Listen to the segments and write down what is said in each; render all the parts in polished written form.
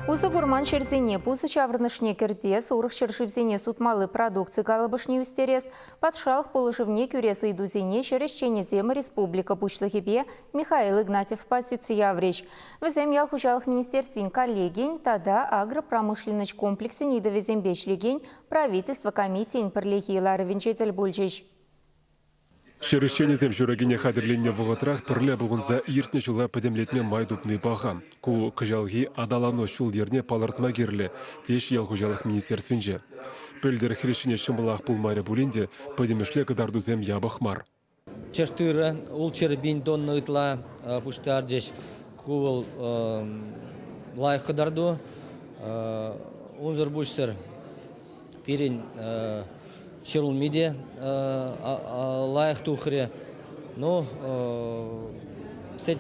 Усӑ курман ҫӗрсене пусӑ ҫаврӑнӑшне кӗртес, урӑх ҫӗршывсене сутмалли продукци калӑпӑшне ӳстерес, патшалӑх пулӑшӑвне кӳрес ыйтусене ҫӗр ӗҫченӗсем республика Пуҫлӑхӗпе Михаил Игнатьевпа сӳтсе яврӗҫ. Вӗсем ял хуҫалӑх министерствин коллегийӗн тата агропромышленноҫ комплексӗн ыйтӑвӗсемпе ӗҫлекен правительство комиссийӗн пӗрлехи ларӑвӗнче тӗл пулчӗҫ. Ҫӗр ӗҫченӗсем ҫуракине хатӗрленнӗ вӑхӑтрах пӗрле пухӑнса иртнӗ ҫула пӗтӗмлетме май тупни паха. Ку кӑҫалхи аталану ҫул-йӗрне палӑртма кирлӗ, теҫҫӗ ял хуҫалӑх министерствинче. Пӗлтӗр хресчене ҫӑмӑлах пулмарӗ пулин те пӗтӗмӗшле кӑтартусем япӑх мар. Тӗш тырӑ ултҫӗр пин тонна ытла пуҫтарчӗҫ. Ку вӑл лайӑх кӑтарту. Унсӑр пуҫсӑр пирӗн ҫӗрулми те лайӑх тухрӗ. Ну, сӗт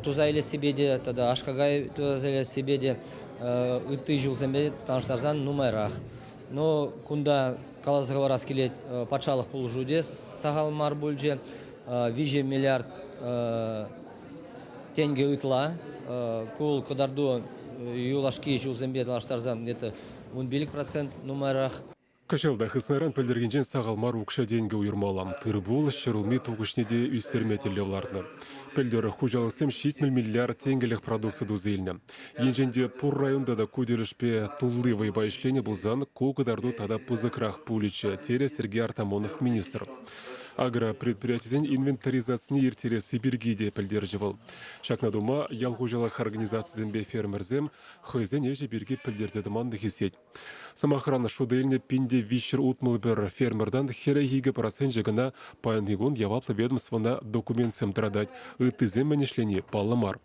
туса илессипе те тата аш-какай туса илессипе те ытти ҫулсемпе танлаштарсан нумайрах. Но кунта каласа хӑварас килет, патшалӑх пулӑшу те сахал мар пулчӗ. 3 миллиард тенкӗ ытла. Ку кӑтарту юлашки ҫулсемпе танлаштарсан где-то 15% нумайрах. Кӑҫал та хыснаран пӗлтӗрхинчен сахал мар укҫа-тенкӗ уйӑрмалла. Тыр-пул, ҫӗрулми тухӑҫне те ӳстерме тӗллев лартнӑ. Пӗлтӗр хуҫалӑхсем 70 миллиард тенкӗлӗх продукци туса илнӗ. Енчен те пур районта та ку тӗлӗшпе тулли вӑйпа ӗҫленӗ пулсан ку кӑтарту тата пысӑкрах пулӗччӗ, терӗ Сергей Артамонов министр. Агропредприятисен инвентаризацине ирттересси пирки те пӗлтерчӗ вӑл. Ҫакна тума ял хуҫалӑх организацийӗсемпе фермерсем хӑйсен ӗҫӗ пирки пӗлтерсе тӑман та хисет. Сӑмахран, шута илнӗ 1361 фермертан 42 проценчӗ кӑна паянхи кун яваплӑ ведомствӑна документсем тӑратать, ыттисем мӗн ӗҫлени паллӑ мар.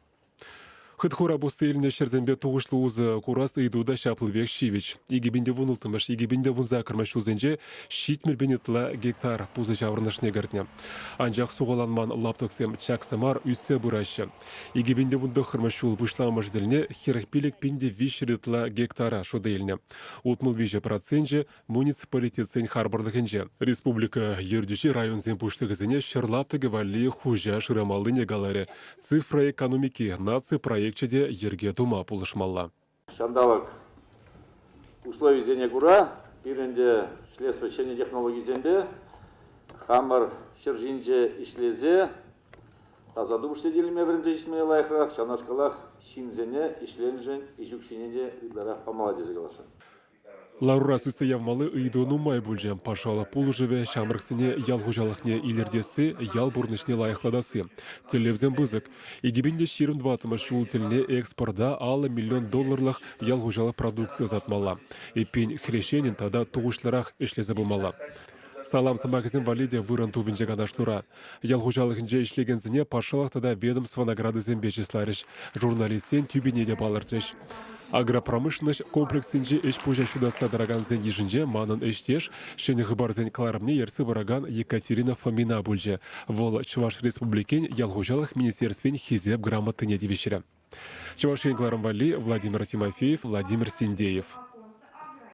Хытхура пусса илнӗ ҫӗрсемпе тухӑҫлӑ усӑ курас ыйту та ҫаплипех ҫивӗч. 2016-мӗш, 2018-мӗш ҫулсенче 70 пин ытла гектар пусӑ ҫаврӑнӑшне кӗртнӗ. Анчах сухаланман лаптӑксем чакса мар ӳссе пыраҫҫӗ. 2019 ҫул пуҫламӑш тӗлне 45 пин те 300 ытла гектара шута илнӗ. 63 проценчӗ муниципалитетсен харпӑрлӑхӗнче. Республика ертӳҫи районсен пуҫлӑхӗсене ҫӗр лаптӑкӗ валли хуҫа шырамаллине каларӗ. Цифра экономики наци проекчӗ те йӗрке тума пулӑшмалла. Ҫанталӑк условийӗсене кура пирӗн те ӗҫлес ҫӗнӗ технологисемпе хамӑр ҫӗр ҫинче ӗҫлесе таса тупӑш илме вӗренсе ҫитме лайӑхрах, ҫавнашкалах ҫынсене ӗҫленӗшӗн ӗҫ укҫине те ытларах памалла тесе каласшӑн. Ларура сӳтсе явмалли ыйту нумай пулчӗ. Патшалӑх пулӑшӑвӗ ҫамрӑксене ял хуҫалӑхне илӗртесси, ял пурнӑҫне лайӑхлатасси. Тӗллевсем пысӑк. 2024 ҫул тӗлне экспорта 50 миллион долларлӑх ял хуҫалӑх продукци ӑсатмалла. Эппин, хресченӗн тата тухӑҫлӑрах ӗҫлесе пымалла. Салам сӑмахӗсем валли те вырӑн тупӑнчӗ канашлура. Ял хуҫалӑхӗнче ӗҫлекенсене патшалӑх тата ведомство наградисемпе чысларӗҫ, журналистсен тӳпине те палӑртрӗҫ. Агропромышленноҫ комплексӗнчи ӗҫ-пуҫа ҫутатса тӑракансен йышӗнче манӑн ӗҫтеш, ҫӗнӗ хыпарсен кӑларӑмне ертсе пыракан Екатерина Фомина пулчӗ. Вӑл Чӑваш Республикин Ял хуҫалӑх министерствин Хисеп грамотине тивӗҫрӗ. Чӑваш Ен кӑларӑм валли Владимир Тимофеев, Владимир Синдеев.